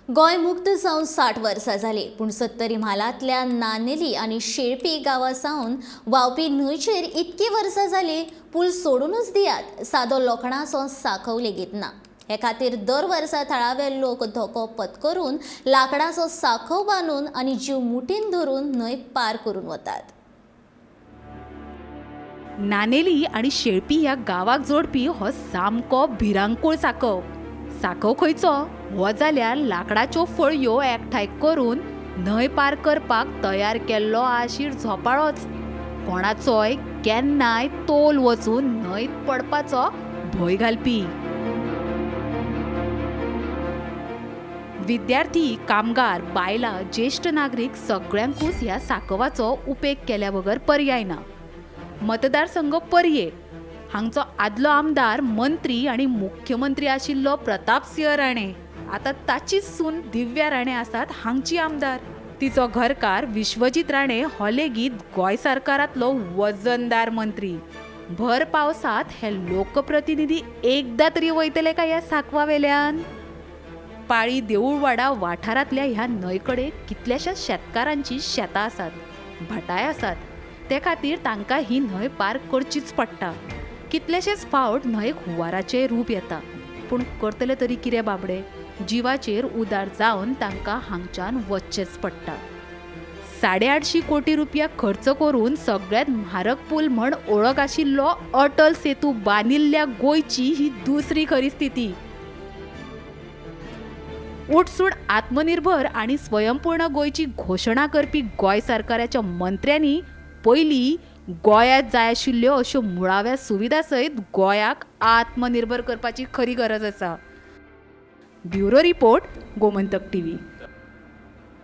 गोंय मुक्त जावन 60 वर्सां जालीं, पूण सत्तरी म्हालांतल्या नानेली आनी शेळपी गांवा सावन व्हांवपी न्हंयचेर इतकीं वर्सां जालीं पूल सोडूनच दियात, सादो लोखणाचो सांकव लेगीत ना. हे खातीर दर वर्सा थळावे लोक धोको पत्करून लांकडाचो सांकव बांदून आनी जीव मुठीन धरून न्हंय पार करून वतात. नानेली आनी शेळपी ह्या गांवाक जोडपी हो सामको भिरांकूळ सांकव. सांकव खंयचो हो जाल्यार लांकडाच्यो फळयो एकठांय करून न्हंय पार करपाक तयार केल्लो आशीर झोपाळोच. कोणाचोय केन्नाय तोल वचून न्हंयत पडपाचो भंय घालपी. विद्यार्थी, कामगार, बायलां, ज्येश्ठ नागरीक सगळ्यांकूच ह्या सांकवाचो उपेग केल्या बगर पर्याय ना. मतदारसंघ पर्ये हांगचो आदलो आमदार, मंत्री आनी मुख्यमंत्री आशिल्लो प्रताप सिंह राणे, आतां ताचीच सून दिव्या राणे आसात हांगची आमदार. तिचो घरकार विश्वजीत राणे हो लेगीत गोंय सरकारांतलो वजनदार मंत्री. भर पावसांत हे लोकप्रतिनिधी एकदां तरी वयतले काय ह्या सांकवा वेल्यान? पाळी देऊळवाडा वाठारांतल्या ह्या न्हंयकडे कितल्याशाच शेतकारांची शेतां आसात, भाटाय आसात. ते खातीर तांकां ही न्हंय पार करचीच पडटा. कितलेशेच फावट न्हंयेक हुंवाराचें रूप येता, पूण करतले तरी कितें बाबडे? जिवाचेर उदार जावन तांकां हांगच्यान वचचेंच पडटा. 850 कोटी रुपया खर्च करून सगळ्यांत म्हारग पूल म्हण ओळख आशिल्लो अटल सेतू बांदिल्ल्या गोंयची ही दुसरी खरी स्थिती. उठसूट आत्मनिर्भर आनी स्वयंपूर्ण गोंयची घोशणा करपी गोंय सरकाराच्या मंत्र्यांनी पयलीं गोंयांत जाय आशिल्ल्यो अश्यो मुळाव्या सुविधा सयत गोंयाक आत्मनिर्भर करपाची खरी गरज आसा. Bureau report, Gomantak TV.